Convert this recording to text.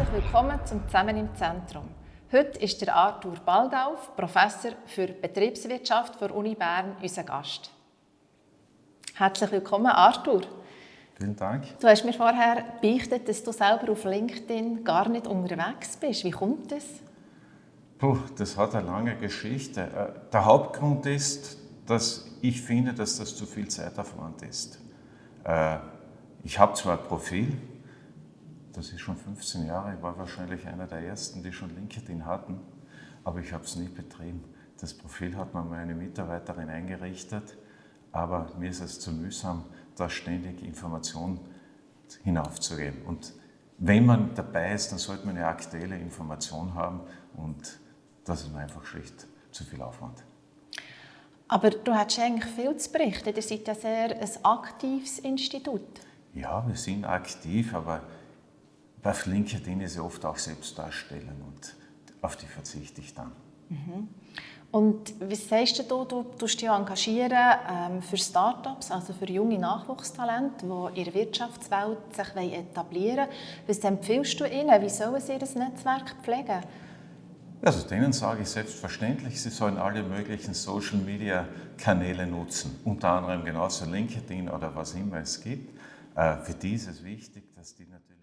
Herzlich willkommen zum Zusammen im Zentrum. Heute ist der Arthur Baldauf, Professor für Betriebswirtschaft der Uni Bern, unser Gast. Herzlich willkommen, Arthur. Vielen Dank. Du hast mir vorher beichtet, dass du selber auf LinkedIn gar nicht unterwegs bist. Wie kommt das? Das hat eine lange Geschichte. Der Hauptgrund ist, dass ich finde, dass das zu viel Zeitaufwand ist. Ich habe zwar ein Profil, das ist schon 15 Jahre, ich war wahrscheinlich einer der ersten, die schon LinkedIn hatten, aber ich habe es nie betrieben. Das Profil hat mir meine Mitarbeiterin eingerichtet, aber mir ist es zu mühsam, da ständig Informationen hinaufzugeben. Und wenn man dabei ist, dann sollte man eine aktuelle Information haben und das ist mir einfach schlicht zu viel Aufwand. Aber du hast eigentlich viel zu berichten. Ihr seid ja sehr ein aktives Institut. Ja, wir sind aktiv, aber bei LinkedIn ist ja oft auch Selbstdarstellung und auf die verzichte ich dann. Und wie sagst du, du tust dich engagieren für Start-ups, also für junge Nachwuchstalente, die in der Wirtschaftswelt sich etablieren wollen. Was empfiehlst du ihnen? Wie sollen sie ihr Netzwerk pflegen? Also denen sage ich selbstverständlich, sie sollen alle möglichen Social-Media-Kanäle nutzen, unter anderem genauso LinkedIn oder was immer es gibt. Für die ist es wichtig, dass die natürlich